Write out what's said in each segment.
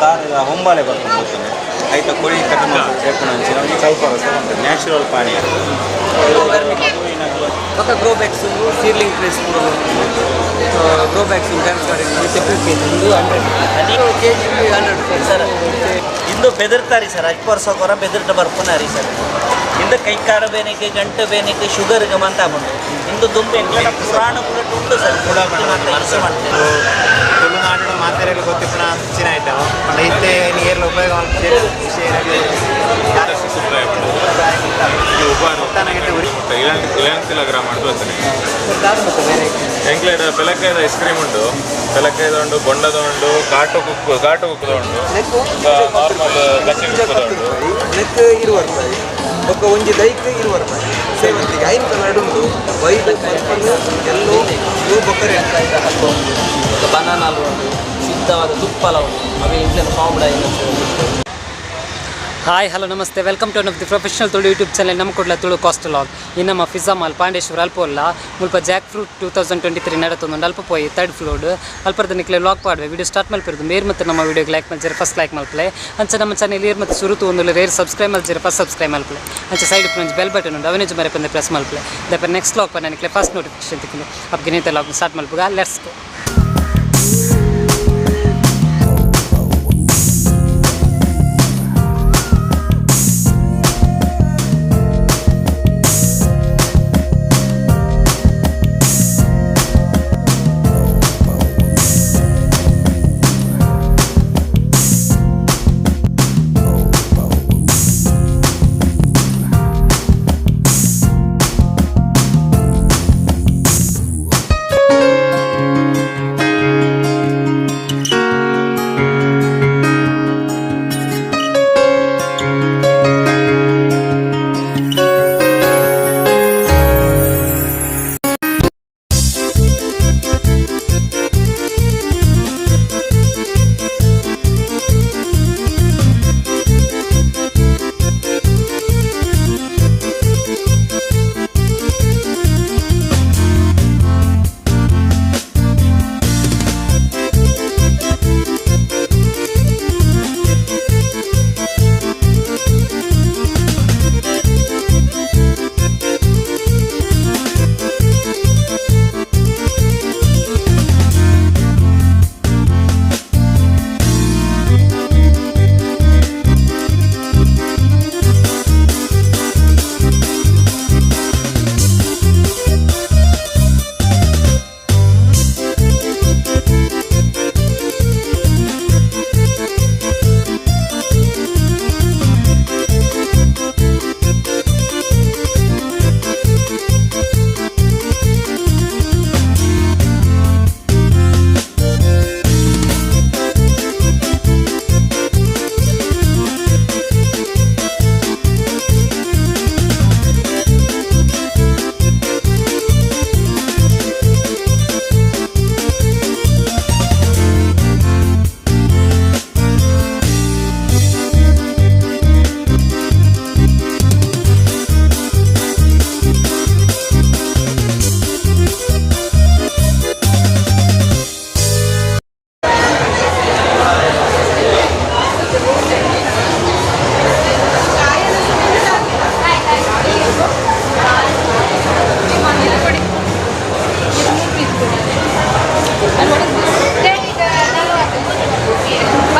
ತಾರೆದ ಹೊಂಬಾಲೆ ಬರ್ಕೊಂಡು ಐತ ಕೊಳಿ ಕಟ್ಟಣ ಒಂಜಿ ಕಲ್ಪ ನ್ಯಾಚುರಲ್ ಪಾನೀಯ ಬೊಕ್ಕ ಗ್ರೋ ಬ್ಯಾಗ್ಸ್ ಉಂಡು ಸೀಡ್ಲಿಂಗ್ ಟ್ರೇಸ್ ಪೂರ ಗ್ರೋ ಬ್ಯಾಗ್ಸ್ ಉಂಡು ಡ್ಯಾನ್ಸ್ ಗಾರ್ಡನ್ ಇತ್ತೆ 2 ಕೆಜಿ ಉಂದು 100 ಕೆಜಿ 100 ರೂಪಾಯಿ ಸರ್. ಇಂದು ಬೆದರ್ತಾರೆ ಸರ್, ಅಜ್ಪ ವರ್ಷ ಕೊರ ಬೆದರ್ಟ ಬರ್ಪುನಾರಿ ಸರ್. ಇಂದು ಕೈಕಾರ ಬೇನಿಗೆ, ಗಂಟು ಬೇನಿಗೆ, ಶುಗರ್ಗೆ ಮಂತ ಬಂದು ಇಂದು ದುಂಬು ಎಂಕ್ಲೆನ ಪುರಾಣ ಕೂಡ ಉಂಟು ಸರ್. ಮಾತ ಯೂಸ್ ಮಾಡ್ತೇವೆ. ತುಳುನಾಡು ಮಾತೆರೆಗ್ ಗೊತ್ತಿಪ್ಪುನ ಅಂಚಿನ ಐಟಮ್ ಪಂಡ ಇತ್ತೆ ಏರ್ಲ ಉಪಯೋಗ ಮಲ್ಪುಜೆರ್. ಸುಬ್ರಾಯ ಇಳಂತಿಲ ಗ್ರಾಮ ಬರ್ತಾನೆ. ಎಂಕ್ಲೇಡ ಪೆಲಕಾಯದ ಐಸ್ ಕ್ರೀಮ್ ಉಂಟು, ಪೆಲಕಾಯದ ಉಂಟು, ಬೊಂಡದ ಉಂಟು, ಕಾಟು ಕುಕ್ಕು, ಕಾಟು ಕುಕ್ಕುದ ಉಂಟು, ನಾರ್ಮಲ್ ಕಚ್ಚಿ ಕುಕ್ಕುದ ಉಂಟು. ನೆಕ್ 20 ರೂಪಾಯಿ, ಬೊಕ್ಕ ಒಂಜಿ ದೈಕ್ 20 ರೂಪಾಯಿ. ಸೇವಂತಿಗೆ ಐದು ಕಲರ್ ಉಂಟು, ವೈಟ್, ಪರ್ಪಲ್, ಎಲ್ಲೋ, ಬ್ಲೂ ಬೊಕ್ಕ ರೆಡ್. ಉಂಟು, ಬನಾನಾ ಉಂಟು, ಶುದ್ಧವಾದ ತುಪ್ಪಲ ಉಂಟು. ಅವೆ ಇಂಟ್ಲಿನ ಫಾರ್ಮ್ಡ್. ಹಾಯ್, ಹಲೋ, ನಮಸ್ತೆ. Welcome to one of the professional Tulu YouTube channel, ನಮ್ಮ ಕುಡ್ಲ ತುಳು ಕಾಸ್ಟಲ್ ಲಾಗ್. ಈ ನಮ್ಮ ಫಿಜಾ ಮಾಲ್ ಪಾಂಡೇಶ್ವರ ಅಲ್ಪ ಉಲ್ಲ. ಮುಲ್ಪ ಜಾಕ್ ಫ್ರೂಟ್ 2023 ನಡತೊಂದು. ಅಲ್ಪ ಪೋಯಿ ತರ್ಡ್ ಫ್ಲೋರ್ ಅಲ್ಪರ್ದ ನಿಕ್ಲೆ ವ್ಲಾಗ್ ಪಾಡ್ವೆ. ವಿಡಿಯೋ ಸ್ಟಾರ್ಟ್ ಮಲ್ಪಿರೋದು ಮೇರ್ ಮತ್ತು ನಮ್ಮ ವಿಡಿಯೋಗೆ ಲೈಕ್ ಮಲ್ಜಾರೆ ಫಸ್ಟ್ ಲೈಕ್ ಮಲ್ಪಲೆ. ಅಂಚ ನಮ್ಮ ಚಾನೆಲ್ ಏರ್ ಮತ್ತು ಸುರುತು ಒಂದು ರೇರ್ ಸಬ್ಸ್ಕ್ರೈಬ್ ಮಲ್ಜಾರೆ ಫಸ್ಟ್ ಸಬ್ಸ್ಕ್ರೈಬ್ ಮಲ್ಪಲೆ. ಅಂಚ ಸೈಡ್ ಒಂಜಿ ಬೆಲ್ ಬಟನ್ ಉಂಟು, ಅವನೇಜ್ ಮರೆ ಪ್ರೆಸ್ ಮಲ್ಪಲೆ. ದಪ್ಪ ನೆಕ್ಸ್ಟ್ ವ್ಲಾಗ್ ಪನ್ನ ನಿಕ್ಲೆ ಫಸ್ಟ್ ನೋಟಿಫಿಕೇಶನ್ ತಿಕ್ಕೊಂಡು. ಅಪ್ಗೆ ನೀತ ವ್ಲಾಗ್ ಸ್ಟಾರ್ಟ್ ಮಲ್ಪುಗ, let's go.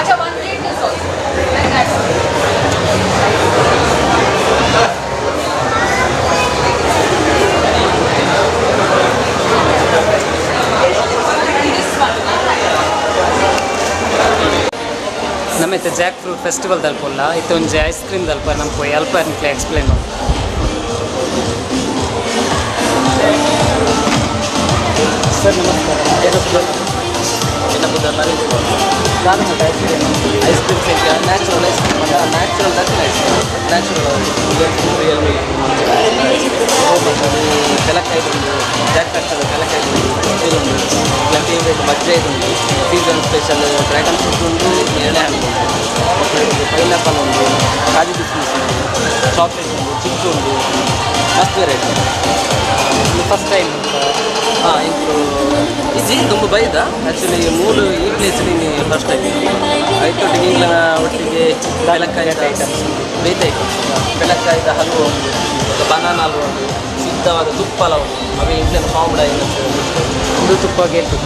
अच्छा, वन प्लेट सॉस. ನಮ್ಮ ಇತ್ತೆ ಜಾಕ್ ಫ್ರೂಟ್ ಫೆಸ್ಟಿವಲ್ ದಲ್ಪುಲ್ಲ. ಇತ್ತೆ ಒಂಜಿ ಐಸ್ ಕ್ರೀಮ್ ದಲ್ಪ ನಮ್ಮ ಪೋಯಿ ಅಲ್ಪ ನಿಕ್ಲೆ ಎಕ್ಸ್ಪ್ಲೈನ್ ಮಾಡಿ. ಸರ್, ನಮಸ್ಕಾರ. ದಾದ ಮಟ್ಟ ice cream? Ice cream natural ice cream ಪಂಡ ನ್ಯಾಚುರಲ್ ದಕ್ಕಿನ ಐಸ್ ಕ್ರೀಮ್, ನ್ಯಾಚುರಲ್ ರಿಯಲ್ ಪೆಲಕ್ಕಾಯಿ ಉಂಟು, ಜಾಕ್ ಫ್ರೂಟ್ ಪೆಲಕ್ಕಾಯಿ ಉಂಟು, ಉಂಟು. ಇಲ್ಲ ಫೇವ್ರೇಟ್ ಮಜ್ಜೈದು ಉಂಟು, ಸೀಸನ್ ಸ್ಪೆಷಲ್ ಡ್ರ್ಯಾಗನ್ ಫ್ರೂಟ್ ಉಂಟು, ನೇರಳೆ ಹಣ್ಣು ಉಂಟು, ಪೈನಾಪಲ್ ಉಂಟು, ಕಾಜು ಕಿಸ್ಮಿಸ್ ಉಂಟು, ಚಾಕ್ಲೇಟ್ ಉಂಟು, ಚಿಕ್ಕು ಉಂಟು, ಮಸ್ತ್ ವೆರೈಟಿ. First time? ಹಾಂ, ಇಂದು ಇಜಿ ತುಂಬ ಬೈದ. ಆ್ಯಕ್ಚುಲಿ ಮೂಲು ಈ ಪ್ಲೇಸ್ ಫಸ್ಟ್ ಟೈಮ್. ಐತೊಟ್ಟಿಗೆ ಇಂಗ್ಲನ ಒಟ್ಟಿಗೆ ಬೆಲಕ್ಕಾಯಿದ ಐಟಮ್ಸ್ ಬೇತೆ ಐಟಮ್ಸ್ ಬೆಲಕ್ಕಾಯಿದ ಹಲ್ವ ಉಂಡು, ಬೊಕ್ಕ ಬನಾನ ಹಲ್ವ ಉಂಡು, ಶುದ್ಧವಾದ ತುಪ್ಪಲ ಉಂಡು. ಅವೇ ಇಂಗ್ಲನ ಫಾರ್ಮ್ಡ್ ಉಂದು ತುಪ್ಪ ಗೇಲ್ತು?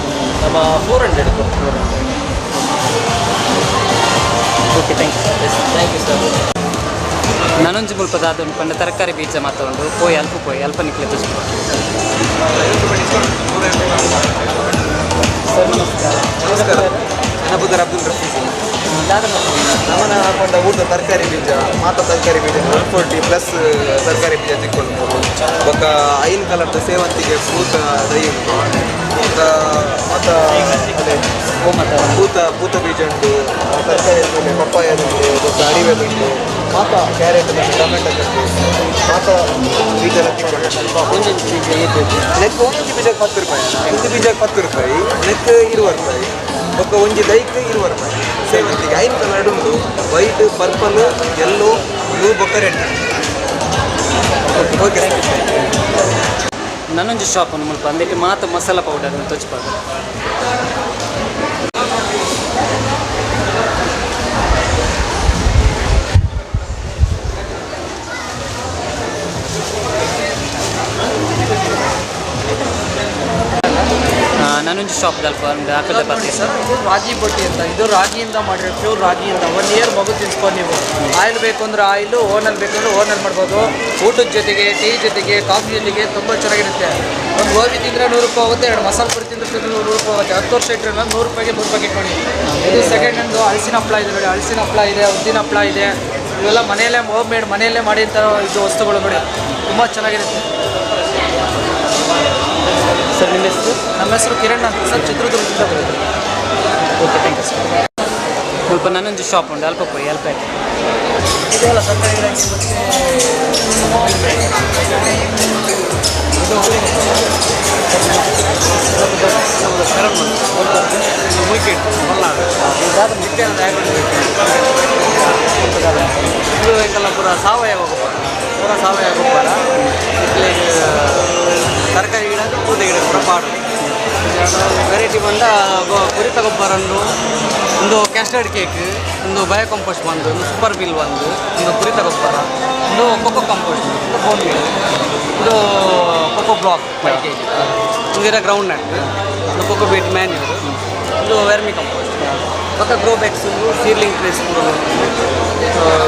ನಮ್ಮ 400. Okay, thank you. Yes, thank you sir. ನನೊಂಜಿ ಮುಲ್ಪ ದಾದ ಉಂಡು ಪಂಡ ತರಕಾರಿ ಬೀಜ ಮಾತ ಉಂಡು. ಪೋಯಿ ಅಲ್ಪ ಪೋಯಿ ಅಲ್ಪ ನಿಕ್ಲೆ ತೋಜಿ. ಸರ್ ನಮಸ್ಕಾರ. ನಮಸ್ಕಾರ, ಜನಪದರ ಅಬ್ದುಲ್ ರಫೀಕ್. ದಾದ ಮಾತ? ನಮನ ಪಂಡ ಊಟ ತರಕಾರಿ ಬೀಜ ಮಾತ, ತರಕಾರಿ ಬೀಜ 140 ಪ್ಲಸ್ ತರಕಾರಿ ಬೀಜ ತಿಕ್ಕೊಂಡು. ಬೊಕ್ಕ ಐನ್ ಕಲರ್ದ ಸೇವಂತಿಗೆ ಪೂತ ದೈ ಉಂಟು. ಬೊಕ್ಕ ಮಾತ ಅದೇ ಪೂತ ಪೂತ ಬೀಜ ಉಂಟು. ತರಕಾರಿ ಉಂಟು, ಪಪ್ಪಾಯ ಉಂಟು, ಬೊಕ್ಕ ಅರಿವೆಲ್ ಉಂಟು, ಮಾತ ಕ್ಯಾರೆಟ್ ಉಂಟು, ಟೊಮೆಟೊ ಉಂಟು, ಮಾತ ಬೀಜ ಎಲ್ಲ ತಿಕ್ಕೊಂಡು. ಒಂಜೊಂಜಿ ಬೀಜ ಏತ್? ನೆಕ್ ಒಂದೊಂದು ಬೀಜಕ್ಕೆ 10 ರೂಪಾಯಿ, ಒಂದು ಬೀಜಕ್ಕೆ 10 ರೂಪಾಯಿ, ನೆಕ್ 20 ರೂಪಾಯಿ. ಬೊಕ್ಕ ಒಂಜಿ ದೈಕ್ 20 ರೂಪಾಯಿ. ಸೇವಂತಿಗೆ ಐನ್ ಕಲರ್ ಉಂಟು, white, purple, yellow, blue ಬೊಕ್ಕ red. Okay sir. ನನೊಂಜಿ shop ಉಂಡು ಮುಲ್ಪ, ಅಂದೆಟ್ ಮಾತ ಮಸಾಲ ಪೌಡರ್ ತೋಜ್ಪಾಗ. ನನೊಂಜಿ ಶಾಪ್ ದಲ್ಪ ಉಂಡು ಅಕಲ್ದ ನೋಡಿ ಪತ್ತೆ. ಸರ್, ಇದು ರಾಗಿ ಬೊಟ್ಟಿ ಅಂತ. ಇದು ರಾಗಿಯಿಂದ ಮಾಡಿರೋ, ಪ್ಯೂರ್ ರಾಗಿಯಿಂದ. ಒನ್ ಇಯರ್ ಮಗು ತಿನ್ಸ್ಬೋದು ನೀವು. ಆಯಿಲ್ ಬೇಕು ಅಂದ್ರೆ ಆಯಿಲು, ಓನಲ್ಲಿ ಬೇಕು ಅಂದ್ರೆ ಓನಲ್ಲಿ ಮಾಡ್ಬೋದು. ಊಟದ ಜೊತೆಗೆ, ಟೀ ಜೊತೆಗೆ, ಕಾಫಿ ಜೊತೆಗೆ ತುಂಬ ಚೆನ್ನಾಗಿರುತ್ತೆ. ಒಂದು ಗೋಬಿ ತಿಂದರೆ 100 ರೂಪಾಯಿ ಹೋಗುತ್ತೆ, ಎರಡು ಮಸಾಲೆ ಪುರಿ ತಿಂದರೆ 100 ರೂಪಾಯಿ ಹೋಗುತ್ತೆ. 10 ವರ್ಷ ಇಟ್ಟರೆ 100 ರೂಪಾಯಿಗೆ ಮೂರು ಪ್ಯಾಕೆಟ್. ನೋಡಿ, ಇದು ಸೆಕೆಂಡ್ ಹ್ಯಾಂಡು ಹಲಸಿನ ಹಪ್ಪಳ ಇದೆ. ನೋಡಿ, ಹಲಸಿನ ಹಪ್ಪಳ ಇದೆ, ಉದ್ದಿನ ಹಪ್ಪಳ ಇದೆ. ಇವೆಲ್ಲ ಮನೆಯಲ್ಲೇ ಹೋಮ್ ಮೇಡ್, ಮನೆಯಲ್ಲೇ ಮಾಡಿದಂಥ ಇದು ವಸ್ತುಗಳು. ನೋಡಿ, ತುಂಬ ಚೆನ್ನಾಗಿರುತ್ತೆ. ಸರ್, ನಿಮ್ಮ ಹೆಸರು? ನಮ್ಮ ಹೆಸರು ಕಿರಣ್ ಅಂತ ಸರ್, ಚಿತ್ರದುರ್ಗದಿಂದ ಬರೋದು. Okay, thank you sir. ಮುಲ್ಪ ನನೊಂಜಿ shop ಉಂಡು, ಅಲ್ಪ ಪೋಯಿ ಅಲ್ಪ. ಇದೆಲ್ಲ ತರಕಾರಿ ಗಿಡಕ್ಕೆ ಮತ್ತೆ ಇದು. ಇದು ಎಂಕಲ್ಲ ಪೂರ ಸಾವಯವ ಗೊಬ್ಬರ, ಪೂರ ಸಾವಯವ ಗೊಬ್ಬರ. ಇತ್ಲೆಗ್ ತರಕಾರಿ ಗಿಡ, ಪೂತ ಗಿಡ ಪೂರ ಪಾಡು. ವೆರೈಟಿ ಬಂದ ಕುರಿತ ಗೊಬ್ಬರ ಉಂಡು, ಒಂದು ಕ್ಯಾಸ್ಟರ್ಡ್ ಕೇಕ್, ಒಂದು ಬಯೋ ಕಂಪೋಸ್ಟ್ ಬಂದು, ಒಂದು ಸೂಪರ್ ಬಿಲ್ ಬಂದು, ಒಂದು ಕುರಿತ ಗೊಬ್ಬರ, ಒಂದು ಕೊಕೊ ಕಂಪೋಸ್ಟ್, ಒಂದು ಬೋನ್ ಮೀಲ್, ಒಂದು cocoa block 5 kg, ಒಂದು ಗ್ರೌಂಡ್ ನಟ್, ಒಂದು cocoa beet manure, ಒಂದು ವೆರ್ಮಿ ಕಂಪೋಸ್ಟ್. ಬೊಕ್ಕ ಗ್ರೋ ಬ್ಯಾಗ್ಸ್ ಉಂಡು, ಸೀಡ್ಲಿಂಗ್ ಟ್ರೇಸ್ ಪೂರ,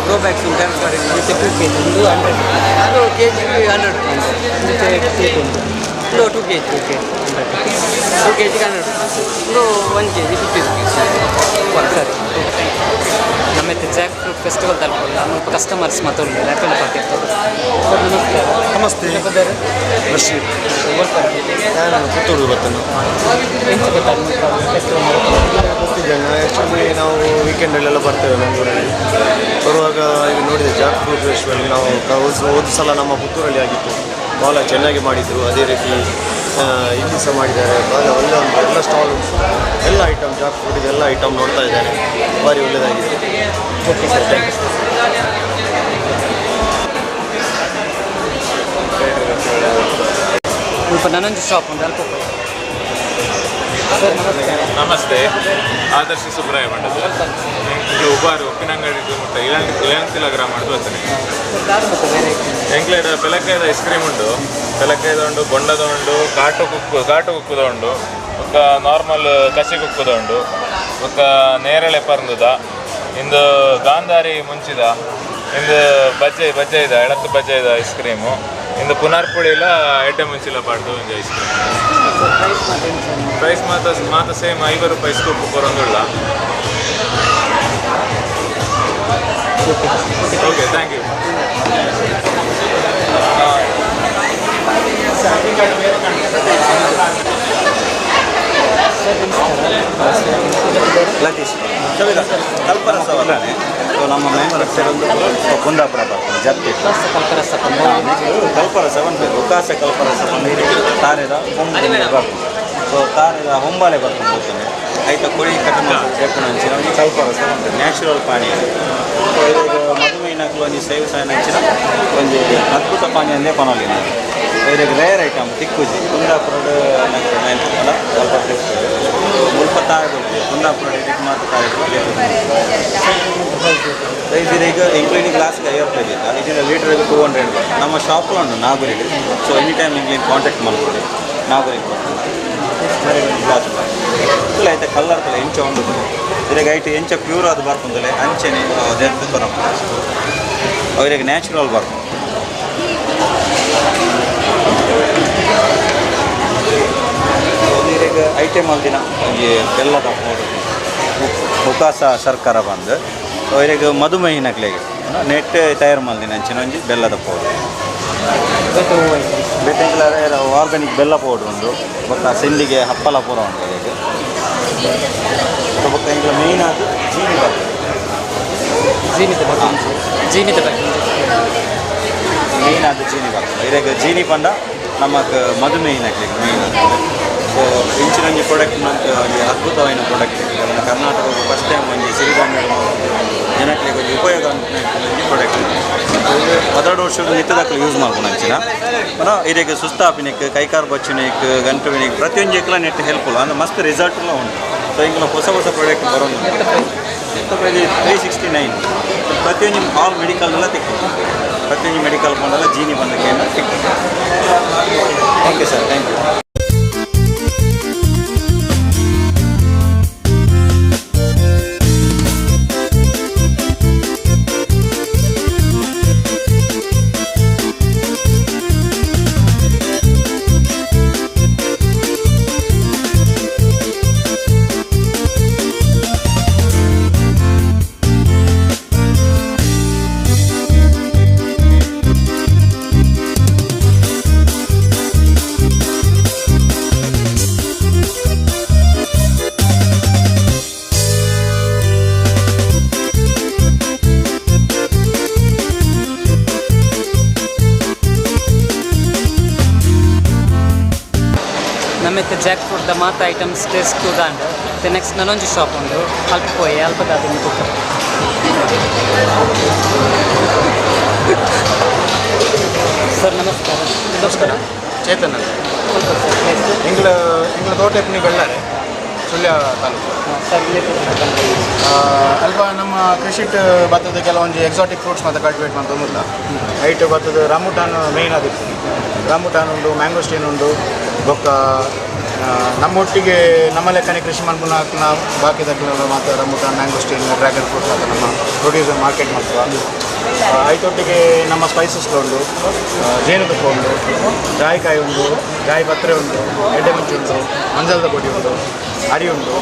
ಗ್ರೋ ಬ್ಯಾಗ್ಸ್ ಉಂಟು, terrace garden. 2 KG ಒಂದು 100? ಅದು ಕೆಜಿ 100 ರುಪೀಸ್. ಕೇಕ್ ಉಂಟು? ಇದು 2 ಕೆಜಿ. Okay, 100. 2 ಕೆಜಿಗೆ 100 ರುಪೀಸ್. ಇದು 1 ಕೆಜಿ 50 ರುಪೀಸ್. ಸರಿ, ನಮ್ಮತ್ತೆ Jack fruit festival ತಲುಪಲ್ಲ, ಮುಲ್ಪ ಕಸ್ಟಮರ್ಸ್ ಮಾತ ಉಲ್ಲೆರ್. ಅಕಲ್ನ ಪಾತೆರ್ತ. ಸರ್ ನಮಸ್ಕಾರ. ನಮಸ್ತೆ. ಬಶೀರ್. ನಾನು ಪುತ್ತೂರು ಬರ್ತೇನೆ. ಎಂಚ ಗೊತ್ತಾಗ ಫೆಸ್ಟಿವಲ್? ಗೊತ್ತಿದ್ದೇನೆ. ಆ್ಯಕ್ಚುಲಿ ನಾವು ವೀಕೆಂಡಲ್ಲೆಲ್ಲ ಬರ್ತೇವೆ. ಮಂಗಳೂರಲ್ಲಿ ಬರುವಾಗ ಈಗ ನೋಡಿದೆ Jack fruit festival. ನಾವು ಹೋದ ಸಲ ನಮ್ಮ ಪುತ್ತೂರಲ್ಲಿ ಆಗಿತ್ತು. ಭಾಳ ಚೆನ್ನಾಗಿ ಮಾಡಿದರು. ಅದೇ ರೀತಿ ಇಲ್ಲಿ ಸಹ ಮಾಡಿದ್ದಾರೆ. ಭಾಳ ಒಳ್ಳೆ ಒಂದು ಎಲ್ಲ ಸ್ಟಾಲ್ ಉಂಟು. ಎಲ್ಲ ಐಟಮ್, ಜಾಕ್ ಫ್ರೂಟಿಗೆ ಎಲ್ಲ ಐಟಮ್ ನೋಡ್ತಾ ಇದ್ದೇನೆ. ಭಾರಿ ಒಳ್ಳೆಯದಾಗಿದೆ. Okay sir, thank you. ಮುಲ್ಪ ನನೊಂಜಿ ಶಾಪ್ ಉಂಟು, ಅಲ್ಪ ಪೋಯಿ. ಸರ್ ನಮಸ್ಕಾರ. ನಮಸ್ತೆ, ಆದರ್ಶ ಸುಬ್ರಾಯ ಪಂಡದು. ಇದು ಉಬಾರು ಉಪ್ಪಿನಂಗಡಿ ಮುಟ್ಟ ಇಳಂತಿಲ ಗ್ರಾಮ ಬರ್ತಾನೆ. ಸರ್, ದಾದ ಮತ್ತೆ ವೆರೈಟಿ? ಎಂಕ್ಲೇಡ ಪೆಲಕಾಯ್ದ ಐಸ್ ಕ್ರೀಮ್ ಉಂಟು, ಪೆಲಕಾಯ್ದ ಉಂಟು, ಬೊಂಡದ ಉಂಟು, ಕಾಟು ಕುಕ್ಕು, ಕಾಟು ಕುಕ್ಕುದ ಉಂಟು, ಬೊಕ್ಕ ನಾರ್ಮಲ್ ಕಸಿ ಕುಕ್ಕುದ ಉಂಟು, ಬೊಕ್ಕ ನೇರಳೆ ಪರ್ಂದುದ, ಇಂದು ಗಾಂಧಾರಿ ಮುಂಚಿದ, ಇಂದು ಬಜ್ಜೆ ಬಜ್ಜೈದ ಎಳತ್ತು ಬಜ್ಜೈದ ಐಸ್ ಕ್ರೀಮು, ಇಂದು ಪುನರ್ಪುಳಿಲ ಎಡ್ಡೆ ಮುಂಚಿಲ ಪಾಡ್ದು ಒಂಜಿ ice cream. Sir, price ಮಾತ ಎಂಚ? ಪ್ರೈಸ್ ಮಾತ ಮಾತ ಸೇಮ್, 50 ರೂಪಾಯಿ scoop ಕೊರೊಂದುಳ್ಳ. Okay, thank you. Sir ನಮಸ್ಕಾರ. ಲತೀಶ್ ಕಲ್ಪರಸ ವರ್ಣನೆ. ಸೊ ನಮ್ಮ ಮ್ಯಾನುಫ್ಯಾಕ್ಚರ್ ಒಂದು ಕುಂದಾಪುರ ಬರ್ತದೆ, ಜಪ್ತಿ. ಕಲ್ಪರಸ? ಕಲ್ಪರಸ ಪನ್ಪೆರ್, ಉಕಾಸೆ ಕಲ್ಪರಸ ಪಂಡ ತಾರೆದ ಕೊಂಬು ಬರ್ಪುಂಡು. ಸೊ ತಾರೆದ ಹೊಂಬಾಳೆ ಬರ್ಪುಂಡು ಗೊತ್ತುಂಡೆ. ಐತ ಕೊಳಿ ಕಟ್ ಮಲ್ತ್ ದೆಪ್ಪುನ ಅಂಚಿನ ಒಂಜಿ ಕಲ್ಪರಸ ಪನ್ಪೆರ್, ನ್ಯಾಚುರಲ್ ಪಾನೀಯ. ಸೊ ಇದಕ್ಕೆ ಮಧುಮೇಹ ಮಧುಮೇಹಿನಕ್ಲು ಒಂಜಿ ಸೇವಿಸಾಯಿನಂಚಿನ ಒಂಜಿ ಅದ್ಭುತ ಪಾನೀಯ ಅಂದೇ ಪನೊಲಿ. ಇರೆಗ್ ರೇರ್ ಐಟಮ್ ತಿಕ್ಕುಜಿ. ಕುಂದಾಪುರಡ್ ಅಲ್ಲ ಅಲ್ಪ ಮುಲ್ಪ ತಾಯ್ ಕುಂದಾಪುರ ಮಾತ್ರ ತಾಯ್. ಈಗ ಇನ್ಕ್ಲೂಡಿಂಗ್ ಗ್ಲಾಸ್ಗೆ 50 ರೂಪಾಯಿ ಇತ್ತು, ಇದನ್ನ ಲೀಟ್ರಿಗೆ 200. ನಮ್ಮ ಶಾಪ್ಲ ಉಂಟು ನಾಗುರಿಗೆ. ಸೊ ಎನಿ ಟೈಮ್ ನಿಮ್ಗೆ ಕಾಂಟ್ಯಾಕ್ಟ್ ಮಾಡ್ಕೊಳ್ಳಿ. ನಾಗುರಿಗೆ ಗ್ಲಾಸ್ ಫುಲ್ ಆಯ್ತಾ, ಕಲರ್ ತಲೆ ಎಂಚ ಉಂಡು ಇರೆಗ್ ಐಟ್ ಎಂಚ ಪ್ಯೂರ್ ಅದು ಬರ್ಪುಂದಲೆ ಅಂಚೆನೆ ದೆರ್ತ್ ಕೊರಪ ಅವರಿಗೆ ನ್ಯಾಚುರಲ್ ಬರ್ಪು. ಇರೆಗ್ ಐಟಮ್ ಅಲ್ದಿನ ಒಂಜಿ ಬೆಲ್ಲದ ಪೌಡರ್ ಉಕಾಸ ಸರ್ಕಾರ ಬಂದು ಇರೆಗ್ ಮಧುಮೇಹಿನಕ್ಲೆಗ್ ನೆಟ್ ತಯಾರು ಮಲ್ದಿನ ಅಂಚಿನ ಒಂಜಿ ಬೆಲ್ಲದ ಪೌಡರ್. ಬೇತೆ ಆರ್ಗಾನಿಕ್ ಬೆಲ್ಲ ಪೌಡರ್ ಉಂಡು, ಬೊಕ್ಕ ಸೆಂಡಿಗೆ ಹಪ್ಪಲ ಪೂರ ಉಂಡು ಇರೆಗ್. ಬೊಕ್ಕ ಎಂಕ್ಲ ಮೇಯ್ನ್ ಆದ್ ಜೀನಿ ಬರ್ತದೆ. ಜೀನಿದ ಬಗ್ಗೆ ಮೇಯ್ನ್ ಆದ್ ಜೀನಿ ಬರ್ತದೆ. ಇರೆಗ್ ಜೀನಿ ಪಂಡ ನಮಕ್ ಮಧುಮೇಹಿನಕ್ಲೆಗ್ ಮೇಯ್ನ್ ಆದ್. ಸೊ ಇಂಚಿನ ಒಂಜಿ ಪ್ರಾಡಕ್ಟ್ ಒಂಜಿ ಅದ್ಭುತವಾಯಿನ ಪ್ರಾಡಕ್ಟ್. ಕರ್ನಾಟಕದ ಫಸ್ಟ್ ಟೈಮ್ ಒಂಜಿ ಸಿರಿಧಾನ್ಯ ಜನಕ್ಲೆಗ್ ಒಂಜಿ ಉಪಯೋಗ ಒಂಜಿ ಪ್ರಾಡಕ್ಟ್. 12 ವರ್ಷದ ನಿತ್ಯದಾಕ್ಲು ಯೂಸ್ ಮಾಡ್ಕೊಂಡು ಅಂಚಿನ ಪುನಃ ಇರೆಗ್ ಸುಸ್ತಾಪಿನಿಕ್, ಕೈಕಾರು ಬಚ್ಚುನಿಕ್, ಗಂಟು ಬಿನಿಕ್ ಪ್ರತಿಯೊಂಜಿ ನೆಟ್ ಹೆಲ್ಪ್ಫುಲ್ ಅಂದ್ರೆ ಮಸ್ತ್ ರಿಸಲ್ಟ್ಲ ಉಂಟು. ಸೊ ಇಂಗ್ಲ ಹೊಸ ಹೊಸ ಪ್ರಾಡಕ್ಟ್ ಬರೋದು 369 ಪ್ರತಿಯೊಂದು ಆಲ್ ಮೆಡಿಕಲ್ ಎಲ್ಲ ತಿಕ್ಕು, ಪ್ರತಿಯೊಂದು ಮೆಡಿಕಲ್ ಬಂದಲ್ಲ ಜೀನಿ ಬಂದಕ್ಕೆ ತಿಕ್ಕು. Okay sir, thank you. ನಮ್ಮೆತ್ತೆ Jack fruit the ಮಾತ ಐಟಮ್ಸ್ ಟೇಸ್ಟ್ ತೂದಾಂಡ್. ತೆ ನೆಕ್ಸ್ಟ್ ನನೊಂಜಿ ಶಾಪ್ ಉಂಡು ಅಲ್ಪ ಪೋಯೆ ಅಲ್ಪ ದಾದ ತೂಕ. ಸರ್ ನಮಸ್ಕಾರ. ನಮಸ್ಕಾರ, ಚೇತನ್ ಅಂತ. ಎಂಗ್ಲ ಎಂಗ್ಲ ತೋಟ ಇಪ್ಪನಿ ಬೆಳ್ಳಾರೆ, ಸುಳ್ಯ ತಾಲೂಕು. ಸರ್ ಅಲ್ಪ ನಮ್ಮ ಕೃಷಿಟ್ ಭತ್ತದ ಕೆಲವೊಂಜಿ ಎಕ್ಸಾಟಿಕ್ ಫ್ರೂಟ್ಸ್ ಮತ್ತು ಕಲ್ಟಿವೇಟ್ ಮಂತೊಂದುಲ್ಲ. ಐಟ್ ಭತ್ತದ ರಾಮುಟಾನ್ ಮೇಯ್ನ್ ಆದಿತ್ತು. ರಾಮುಟಾನ್ ಉಂಡು, ಮ್ಯಾಂಗೋಸ್ಟೀನ್ ಉಂಡು. ಬೊಕ್ಕ ನಮ್ಮೊಟ್ಟಿಗೆ ನಮ್ಮ ಲೆಕ್ಕನೆ ಕೃಷಿ ಮನ್ಪುನ ಬಾಕಿ ದಕ್ಕಲೆಲ್ಲ ಮಾತ್ರ ರಾಮುಟಾನ್, ಮ್ಯಾಂಗೋಸ್ಟೀನ್, ಡ್ರ್ಯಾಗನ್ ಫ್ರೂಟ್ ಮಾತ್ರ ನಮ್ಮ ಪ್ರೊಡ್ಯೂಸರ್ ಮಾರ್ಕೆಟ್ ಮಾಡ್ತವೆ. ಐತೊಟ್ಟಿಗೆ ನಮ್ಮ ಸ್ಪೈಸಸ್ ಉಂಡು, ಜೇನುತುಪ್ಪ ಉಂಡು, ಜಾಯಿಕಾಯಿ ಉಂಡು, ಜಾಯಿ ಪತ್ರೆ ಉಂಟು, ಎಡ್ಡೆ ಮುಂಚೆ ಉಂಟು, ಮಂಜಲ್ದ ಪೊಡಿ ಉಂಟು, ಅರಿ ಉಂಟು,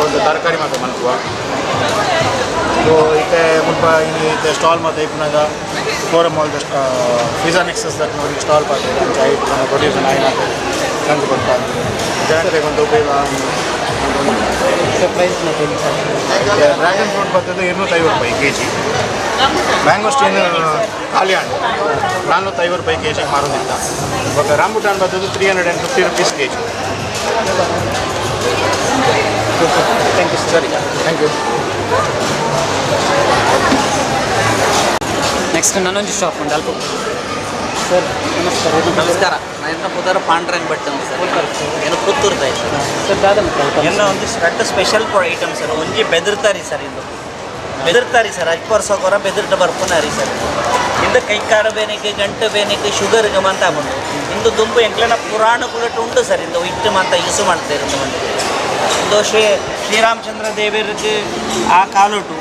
ಒಂದು ತರಕಾರಿ ಮಾತ್ರ ಮನ್ಪುವ. ಸೊ ಇತ್ತೆ ಮುಲ್ಪ ಇತ್ತೆ ಸ್ಟಾಲ್ ಮಾತ್ರ ಇಪ್ಪುನಾಗ forum mall Fiza nexus that ನೋಡಿ ಸ್ಟಾಲ್ ಪಾತ್ರ ಐಟ್ ನಮ್ಮ ಪ್ರೊಡ್ಯೂಸರ್ ಆಯ್ನ ತಂದು ಕೊಡ್ತಾ ಜನರಿಗೆ ಒಂದು ಉಪಯೋಗ. ಡ್ರ್ಯಾಗನ್ ಫ್ರೂಟ್ ಬರ್ತದೆ 250 ರೂಪಾಯಿ ಕೆ ಜಿ. ಮ್ಯಾಂಗೋಸ್ಟೀನ್ ಖಾಲಿ ಹಣ್ಣು 450 ರೂಪಾಯಿ ಕೆ ಜಿಗೆ ಮಾರೋದಿಲ್ಲ. ಇವಾಗ ರಾಂಬುಟಾನ್ ಬರ್ತದೆ 350 rupees K G. Thank you. ಸರಿ, thank you. Next ನನೊಂಜಿ ಶಾಪ್ ಉಂಟು ಅಲ್ಪ. ಸರ್ ನಮಸ್ಕಾರ. ನಮಸ್ಕಾರ, ನಾನು ಪುದರ್ ಪಾಂಡ್ರಂಗ್ ಭಟ್ ಅಂತ ಸರ್. ಏನು ಪುತ್ತೂರ್ದ ಸರ್. ಸರ್ ದಾದ ಮತ್ತೆ ಎಲ್ಲ ಒಂದು ರಡ್ಡು ಸ್ಪೆಷಲ್ ಐಟಮ್ ಸರ್. ಒಂಜಿ ಬೆದರ್ತಾರಿ ಸರ್, ಇದು ಬೆದರ್ತಾರಿ ಸರ್. ಅಜ್ಪ ವರ್ಷ ಬೆದರ್ಟ ಬರ್ಪುನಾರಿ ಸರ್. ಇಂದು ಕೈಕಾರು ಬೇನಿಗೆ, ಗಂಟು ಬೇನಿಗೆ, ಶುಗರ್ಗೆ ಮಾತ ಬಂದು ಇಂದು ದುಂಬು ಎಂಕ್ಲೆನ ಪುರಾಣ ಕೂಡ ಉಂಟು ಸರ್. ಇಂದು ಇಟ್ಟು ಮಾತ ಯೂಸ್ ಮಾಡ್ತಾ ಇರೋದು ಇಂದು ಶ್ರೀರಾಮಚಂದ್ರ ದೇವರಿಗೆ ಆ ಕಾಲುಟು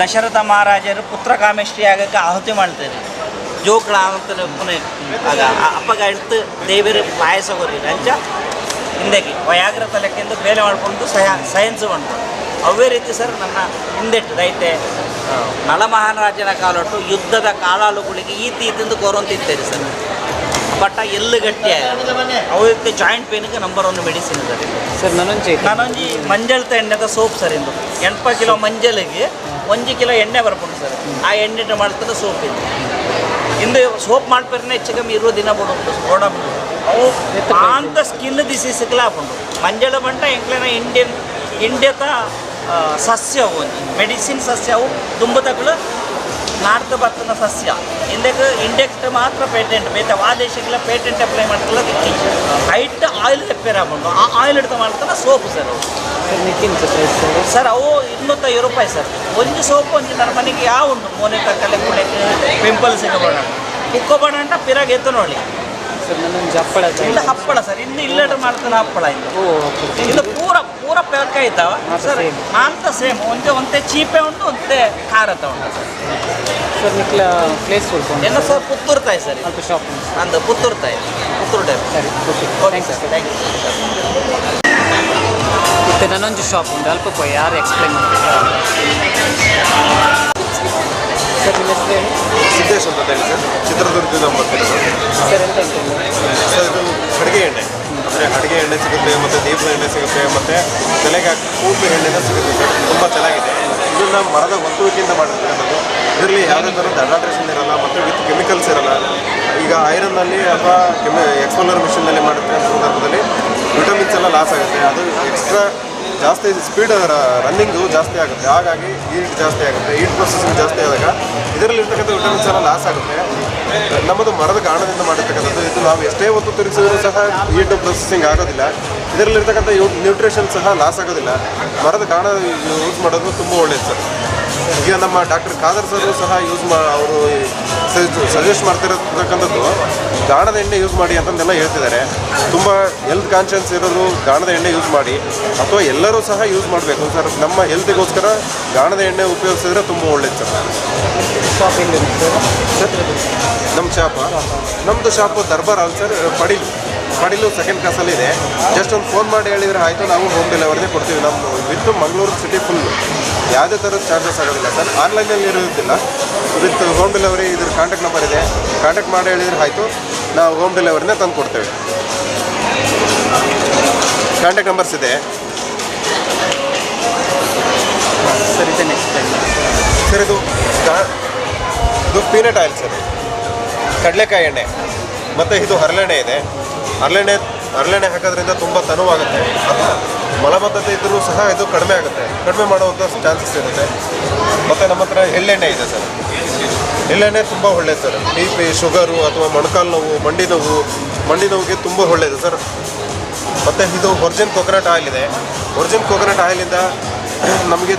ದಶರಥ ಮಹಾರಾಜರು ಪುತ್ರ ಕಾಮೇಶ್ವರಿ ಆಗಕ್ಕೆ ಆಹುತಿ ಮಾಡ್ತಾರೆ. ಜೋಕಳ ಅಂತ ಪುನಃ ಆಗ ಅಪ್ಪಗ ಇಡ್ತು ದೇವರು ಪಾಯಸ ಕೊರಿ ಅಂಚ ಹಿಂದಕ್ಕೆ ವಯಾಗ್ರ ತಲೆಕ್ಕಿಂದ ಬೇಲೆ ಮಾಡಿಕೊಂಡು ಸೈನ್ಸ್ ಮಾಡ್ಕೊಂಡು ಅವೇ ರೀತಿ ಸರ್ ನನ್ನ ಹಿಂದೆಟ್ಟು ಐತೆ ನಳಮಹಾರಾಜನ ಕಾಲೊಟ್ಟು ಯುದ್ಧದ ಕಾಲಾಳುಗಳಿಗೆ ಈತಿ ಈತಿಂದು ಕೋರಂತಿತ್ತೇರಿ ಸರ್. ಬಟ್ ಎಲ್ಲಿ ಗಟ್ಟಿ ಅವಕ್ಕೆ ಜಾಯಿಂಟ್ ಪೇನ್ಗೆ ನಂಬರ್ 1 ಮೆಡಿಸಿನ್ ಸರ್. ಸರ್ ನಾನೊಂಜಿ ನಾನೊಂಜಿ ಮಂಜಲ್ತ ಎಣ್ಣೆದ ಸೋಪ್ ಸರ್. ಇಂದು 80 ಕಿಲೋ ಮಂಜಲಿಗೆ 1 ಕಿಲೋ ಎಣ್ಣೆ ಬರ್ಪುಂಡು ಸರ್. ಆ ಎಣ್ಣೆ ಮಾಡ್ತದೆ ಸೋಪ್ ಇದು. ಇಂದು ಸೋಪ್ ಮಾಡ್ಪೇರನೆ ಹೆಚ್ಚು ಕಮ್ಮಿ 20 ದಿನ ಬಿಡು ಓಡಾಬಿಡು ಅವು ಅಂತ ಸ್ಕಿನ್ ಡಿಸೀಸ್ಗೆಲ್ಲ ಹಾಕೊಂಡು ಮಂಜಳ ಬಂಟ ಎಂಕ್ಲೆನ ಇಂಡಿಯನ್ ಇಂಡಿಯಾದ ಸಸ್ಯವು ಒಂಜಿ ಮೆಡಿಸಿನ್ ಸಸ್ಯವು ತುಂಬತಗಳು ನಾಡ್ದು ಬತ್ತನ ಸಸ್ಯ ಇಂದಕ್ಕೆ ಇಂಡೆಕ್ಟ್ ಮಾತ್ರ ಪೇಟೆಂಟ್ ಬೇತೆ ಆ ದೇಶಕ್ಕೆಲ್ಲ ಪೇಟೆಂಟ್ ಅಪ್ಲೈ ಮಾಡ್ತಲ್ಲ ದಿಕ್ಕಿ ಹೈಟ್ ಆಯಿಲ್ ರಿಪೇರ್ ಆಗ್ಬಂಡು ಆ ಆಯಿಲ್ ಹಿಡ್ದು ಮಾಡ್ತಾನೆ ಸೋಪು ಸರ್ ಅವು. ಸರ್ ಅವು 250 ರೂಪಾಯಿ ಸರ್ ಒಂದು ಸೋಪು ಒಂಜಿ ನನ್ನ ಮನೆಗೆ ಯಾವ ಉಂಟು ಮೋನೆ ತಕ್ಕಲೆ ಕುಡೆಕ್ ಪಿಂಪಲ್ಸ್ ಬೇಡ ಕುಕ್ಕೋಬೇಡ ಅಂತ ಪಿರಾಗ್ ಎತ್ತು ನೋಡಿ. ಸರ್ ನನ್ನೊಂದು ಹಪ್ಪಳ. ಇಲ್ಲ ಹಪ್ಪಳ ಸರ್ ಇನ್ನು ಇಲ್ಲಟ ಮಾಡ್ತಾನೆ ಹಪ್ಪಳ ಇನ್ನು ಇದು ಪೂರ ಪೂರ ಪ್ಯಾಕ್ ಆಯ್ತಾವ ಸರ್ ಮಾಂತ ಸೇಮ್ ಒಂದೇ ಒಂತೆ ಚೀಪೆ ಉಂಟು ಒಂತೆ ಖಾರತ ಉಂಟು ಸರ್. ಸರ್ ನಿಕ್ಲ ಪ್ಲೇಸ್ ಸ್ವಲ್ಪ ಎಲ್ಲ ಸರ್ ಪುತ್ತೂರು ತಾಯಿ ಸರ್ ಅಲ್ಪ ಶಾಪ್ ಅಂದ ಪುತ್ತೂರು ತಾಯಿ ಪುತ್ತೂರು ಟೈಪ್. ಸರಿ okay okay sir thank you. ಮತ್ತು ನನ್ನೊಂದು ಶಾಪ್ ಉಂಟು ಅಲ್ಪ ಪೋಯಿ ಯಾರು ಎಕ್ಸ್ಪ್ಲೈನ್ ಮಾಡ್ತಾರೆ. ಸರ್ ನಿಮ್ಮ ಹೆಸರು ಹೇಳಿ? ಸಿದ್ದೇಶ್ ಅಂತ ಹೇಳಿ ಸರ್, ಚಿತ್ರದುರ್ಗದಿಂದ ಬರ್ತಿರೋದು. ಸರ್ ಎಂತ ಉಂಟು? ಸರ್ ಇದು ಅಡುಗೆ ಎಣ್ಣೆ, ಅಂದರೆ ಅಡುಗೆ ಎಣ್ಣೆ ಸಿಗುತ್ತೆ, ಮತ್ತು ದೀಪದ ಎಣ್ಣೆ ಸಿಗುತ್ತೆ, ಮತ್ತು ತಲೆಗೆ ಹಾಕಿ ಕೂದಲು ಎಣ್ಣೆನೂ ಸಿಗುತ್ತೆ ಸರ್. ತುಂಬ ಚೆನ್ನಾಗಿದೆ. ಇದನ್ನು ಮರದ ಒತ್ತುವಿಕೆಯಿಂದ ಮಾಡಿರ್ತಕ್ಕಂಥದ್ದು. ಇದರಲ್ಲಿ ಯಾವುದೇ ಥರದ ಅಡಾಲ್ಟ್ರೇಷನ್ ಇರೋಲ್ಲ ಮತ್ತು ವಿತ್ ಕೆಮಿಕಲ್ಸ್ ಇರೋಲ್ಲ. ಈಗ ಐರನ್ನಲ್ಲಿ ಅಥವಾ ಎಕ್ಸ್ಪೋಲರ್ ಮಿಷಿನ್ನಲ್ಲಿ ಮಾಡಿರ್ತಕ್ಕಂಥ ಸಂದರ್ಭದಲ್ಲಿ ವಿಟಮಿನ್ಸ್ ಎಲ್ಲ ಲಾಸ್ ಆಗುತ್ತೆ. ಅದು ಎಕ್ಸ್ಟ್ರಾ ಜಾಸ್ತಿ ಸ್ಪೀಡ್ ರನ್ನಿಂಗು ಜಾಸ್ತಿ ಆಗುತ್ತೆ, ಹಾಗಾಗಿ ಹೀಟ್ ಜಾಸ್ತಿ ಆಗುತ್ತೆ. ಹೀಟ್ ಪ್ರೊಸೆಸಿಂಗ್ ಜಾಸ್ತಿ ಆದಾಗ ಇದರಲ್ಲಿರ್ತಕ್ಕಂಥ ವಿಟಮಿನ್ಸ್ ಎಲ್ಲ ಲಾಸ್ ಆಗುತ್ತೆ. ನಮ್ಮದು ಮರದ ಕಾರಣದಿಂದ ಮಾಡಿರ್ತಕ್ಕಂಥದ್ದು ಇದು. ನಾವು ಎಷ್ಟೇ ಹೊತ್ತು ತಿರುಗಿಸಿದ್ರು ಸಹ ಹೀಟ್ ಪ್ರೊಸೆಸಿಂಗ್ ಆಗೋದಿಲ್ಲ. ಇದರಲ್ಲಿರ್ತಕ್ಕಂಥ ನ್ಯೂಟ್ರಿಷನ್ ಸಹ ಲಾಸ್ ಆಗೋದಿಲ್ಲ. ಮರದ ಕಾರಣ ಯೂಸ್ ಮಾಡೋದು ತುಂಬ ಒಳ್ಳೆಯದು ಸರ್. ಈಗ ನಮ್ಮ ಡಾಕ್ಟರ್ ಖಾದರ್ ಸರ್ ಸಹ ಯೂಸ್ ಮಾ ಅವರು ಸಜೆಸ್ಟ್ ಮಾಡ್ತಿರತಕ್ಕಂಥದ್ದು ಗಾಣದ ಎಣ್ಣೆ ಯೂಸ್ ಮಾಡಿ ಅಂತಂದೆಲ್ಲ ಹೇಳ್ತಿದ್ದಾರೆ. ತುಂಬ ಹೆಲ್ತ್ ಕಾನ್ಷಿಯಸ್ ಇರೋರು ಗಾಣದ ಎಣ್ಣೆ ಯೂಸ್ ಮಾಡಿ, ಅಥವಾ ಎಲ್ಲರೂ ಸಹ ಯೂಸ್ ಮಾಡಬೇಕು ಸರ್. ನಮ್ಮ ಹೆಲ್ತಿಗೋಸ್ಕರ ಗಾಣದ ಎಣ್ಣೆ ಉಪಯೋಗಿಸಿದ್ರೆ ತುಂಬ ಒಳ್ಳೇದು ಸರ್. ಶಾಪ್ ಎಲ್ಲಿ ಸರ್? ನಮ್ಮ ಶಾಪ, ನಮ್ಮದು shop Darbar hall sir, Padilu Padilu second ಕ್ಲಾಸಲ್ಲಿದೆ. Just ಒಂದು ಫೋನ್ ಮಾಡಿ ಹೇಳಿದರೆ ಆಯಿತು, ನಾವು ಹೋಮ್ ಡೆಲಿವರಿನೇ ಕೊಡ್ತೀವಿ. ನಮ್ಮ ವಿತ್ ಮಂಗಳೂರು ಸಿಟಿ ಫುಲ್ಲು ಯಾವುದೇ ಥರದ ಚಾರ್ಜಸ್ ಆಗೋದಿಲ್ಲ ಸರ್. ಆನ್ಲೈನಲ್ಲಿ ಇರೋದಿಲ್ಲ, ವಿತ್ ಹೋಮ್ ಡೆಲಿವರಿ. ಇದ್ರ ಕಾಂಟ್ಯಾಕ್ಟ್ ನಂಬರ್ ಇದೆ, ಕಾಂಟ್ಯಾಕ್ಟ್ ಮಾಡಿ ಹೇಳಿದರೆ ಆಯಿತು, ನಾವು ಹೋಮ್ ಡೆಲಿವರಿನೇ ತಂದು ಕೊಡ್ತೇವೆ. ಕಾಂಟ್ಯಾಕ್ಟ್ ನಂಬರ್ಸ್ ಇದೆ ಸರ್. ಇದೆ ನೆಕ್ಸ್ಟ್ ಟೈಮ್ ಸರ್. ಇದು ಇದು ಪೀನಟ್ ಆಯಿಲ್ ಸರ್, ಕಡಲೆಕಾಯಿ ಎಣ್ಣೆ. ಮತ್ತು ಇದು ಹರಳೆಣ್ಣೆ ಇದೆ. ಹರಳೆಣ್ಣೆ ಹಾಕೋದ್ರಿಂದ ತುಂಬ ತನುವಾಗುತ್ತೆ. ಅಥವಾ ಮಲಬದ್ಧತೆ ಇದ್ದರೂ ಸಹ ಇದು ಕಡಿಮೆ ಆಗುತ್ತೆ, ಕಡಿಮೆ ಮಾಡುವಂಥ ಚಾನ್ಸಸ್ ಇರುತ್ತೆ. ಮತ್ತು ನಮ್ಮ ಹತ್ರ ಎಳ್ಳೆಣ್ಣೆ ಇದೆ ಸರ್. ಎಳ್ಳೆಣ್ಣೆ ತುಂಬ ಒಳ್ಳೆಯದು ಸರ್. ಬಿ ಪಿ, ಶುಗರು ಅಥವಾ ಮೊಣಕಾಲು ನೋವು, ಮಂಡಿ ನೋವಿಗೆ ತುಂಬ ಒಳ್ಳೆಯದು ಸರ್. ಮತ್ತು ಇದು ಒರಿಜಿನ್ ಕೊಕೊನಟ್ ಆಯಿಲ್ ಇದೆ. ಒರಿಜಿನ್ ಕೊಕೊನಟ್ ಆಯಿಲಿಂದ ನಮಗೆ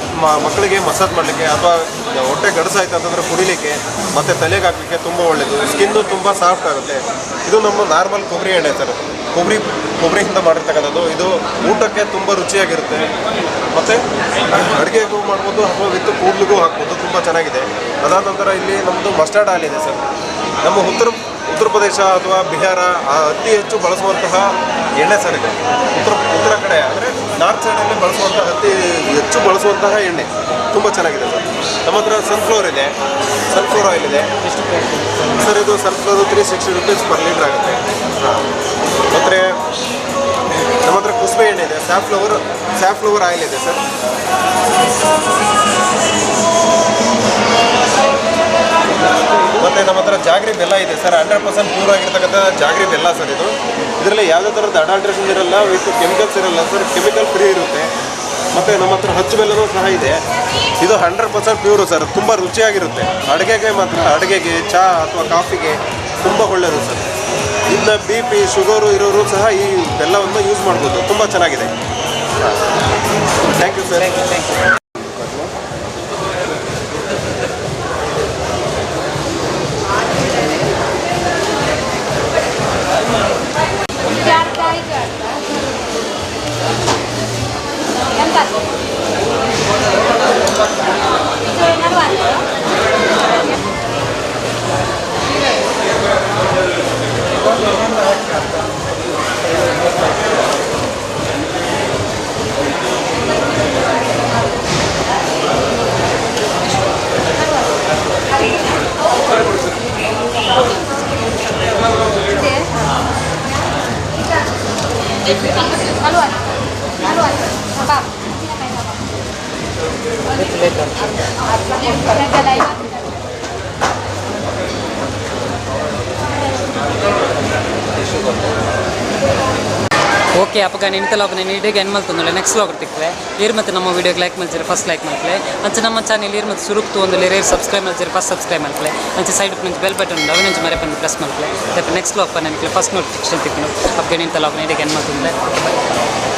ಮಕ್ಕಳಿಗೆ ಮಸಾಜ್ ಮಾಡಲಿಕ್ಕೆ ಅಥವಾ ಹೊಟ್ಟೆ ಗಡಸಾಯ್ತು ಅಂತಂದರೆ ಕುಡಿಲಿಕ್ಕೆ ಮತ್ತು ತಲೆಗೆ ಹಾಕಲಿಕ್ಕೆ ತುಂಬ ಒಳ್ಳೆಯದು. ಸ್ಕಿನ್ನು ತುಂಬ ಸಾಫ್ಟ್ ಆಗುತ್ತೆ. ಇದು ನಮ್ಮ ನಾರ್ಮಲ್ ಕೊಬ್ಬರಿ ಎಣ್ಣೆ ಸರ್. ಕೊಬ್ಬರಿಯಿಂದ ಮಾಡಿರ್ತಕ್ಕಂಥದ್ದು. ಇದು ಊಟಕ್ಕೆ ತುಂಬ ರುಚಿಯಾಗಿರುತ್ತೆ ಮತ್ತು ಅಡುಗೆಗೂ ಮಾಡ್ಬೋದು ಅಥವಾ ವಿತ್ ಕೂದಲಿಗೂ ಹಾಕ್ಬೋದು. ತುಂಬ ಚೆನ್ನಾಗಿದೆ. ಅದಾದ ನಂತರ ಇಲ್ಲಿ ನಮ್ಮದು ಮಸ್ಟರ್ಡ್ ಆಯಿಲ್ ಇದೆ ಸರ್. ನಮ್ಮ ಉತ್ತರ ಪ್ರದೇಶ ಅಥವಾ ಬಿಹಾರ ಅತಿ ಹೆಚ್ಚು ಬಳಸುವಂತಹ ಎಣ್ಣೆ ಸರ್ ಇದು. ಉತ್ತರ ಕಡೆ ಅಂದರೆ ನಾರ್ತ್ ಸೈಡಲ್ಲಿ ಬಳಸುವಂತಹ ಅತಿ ಹೆಚ್ಚು ಬಳಸುವಂತಹ ಎಣ್ಣೆ ತುಂಬ ಚೆನ್ನಾಗಿದೆ ಸರ್. ನಮ್ಮ ಹತ್ರ ಸನ್ಫ್ಲವರ್ ಇದೆ, ಸನ್ಫ್ಲವರ್ ಆಯಿಲ್ ಇದೆ ಸರ್. ಇದು ಸನ್ಫ್ಲವರು 360 ರುಪೀಸ್ ಪರ್ ಲೀಟ್ರ್ ಆಗುತ್ತೆ. ಹಾಂ, ಮತ್ತು ನಮ್ಮ ಹತ್ರ ಕುಸುಬೆ ಎಣ್ಣೆ ಇದೆ, ಸ್ಯಾಫ್ಲವರ್ ಆಯಿಲ್ ಇದೆ ಸರ್. ಮತ್ತು ನಮ್ಮ ಹತ್ರ ಜಾಗ್ರಿ ಬೆಲ್ಲ ಇದೆ ಸರ್. 100% ಪ್ಯೂರ್ ಆಗಿರ್ತಕ್ಕಂಥ ಜಾಗ್ರಿ ಬೆಲ್ಲ ಸರ್ ಇದು. ಇದರಲ್ಲಿ ಯಾವುದೇ ಥರದ ಅಡಾಲ್ಟ್ರೇಷನ್ ಇರಲ್ಲ, ವಿತ್ ಕೆಮಿಕಲ್ಸ್ ಇರಲ್ಲ ಸರ್, ಕೆಮಿಕಲ್ ಫ್ರೀ ಇರುತ್ತೆ. ಮತ್ತು ನಮ್ಮ ಹತ್ರ ಹಚ್ಚು ಬೆಲ್ಲನೂ ಸಹ ಇದೆ. ಇದು 100% ಪ್ಯೂರು ಸರ್, ತುಂಬ ರುಚಿಯಾಗಿರುತ್ತೆ. ಅಡುಗೆಗೆ ಮಾತ್ರ, ಅಡುಗೆಗೆ ಚಹಾ ಅಥವಾ ಕಾಫಿಗೆ ತುಂಬ ಒಳ್ಳೆಯದು ಸರ್. ಇದನ್ನ ಬಿ ಪಿ, ಶುಗರು ಇರೋರು ಸಹ ಈ ಬೆಲ್ಲವನ್ನು ಯೂಸ್ ಮಾಡ್ಬೋದು. ತುಂಬ ಚೆನ್ನಾಗಿದೆ. Thank you sir. Thank you. Okay, ಅಪಗ ಇನಿತ ಲಾಗ್ ಇಡೀ ಎಂಡ್ ಮಲ್ತೊಂದುಲ್ಲೆ. ನೆಕ್ಸ್ಟ್ ಲಾಗ್ ತಿಕ್ಕುವೆ. ಈರ್ ಮತ್ತು ನಮ್ಮ ವೀಡಿಯೋಗೆ ಲೈಕ್ ಮಲ್ತಿರ ಫಸ್ಟ್ ಲೈಕ್ ಮಲ್ಪಲೆ. ಅಂಚ ನಮ್ಮ ಚಾನೆಲ್ ಈರ್ ಮತ್ತು ಸುರುಕ್ತು ಒಂದು ಲೇರ್ ಸಬ್ಸ್ಕ್ರೈಬ್ ಮಲ್ತಿರ ಫಸ್ಟ್ ಸಬ್ಸ್ಕ್ರೈಬ್ ಮಲ್ಪಲೆ. ಅಂಚ ಸೈಡ್ ಬೆಲ್ ಬಟನ್ ಉಂಡು, ಅವಿನಂಚ ಮರೆಪಂದು ಪ್ರೆಸ್ ಮಲ್ಪಲೆ. ನೆಕ್ಸ್ಟ್ ಲಾಗ್ ನನಗೆ ಫಸ್ಟ್ ನೋಟಿಫಿಕೇಶನ್ ತಿಕ್ಕುಂಡು. ಅಪಗ ಇನಿತ ಲಾಗ್ ಇಡೀ ಎಂಡ್ ಮಲ್ತೊಂದುಲ್ಲೆ. Okay, bye.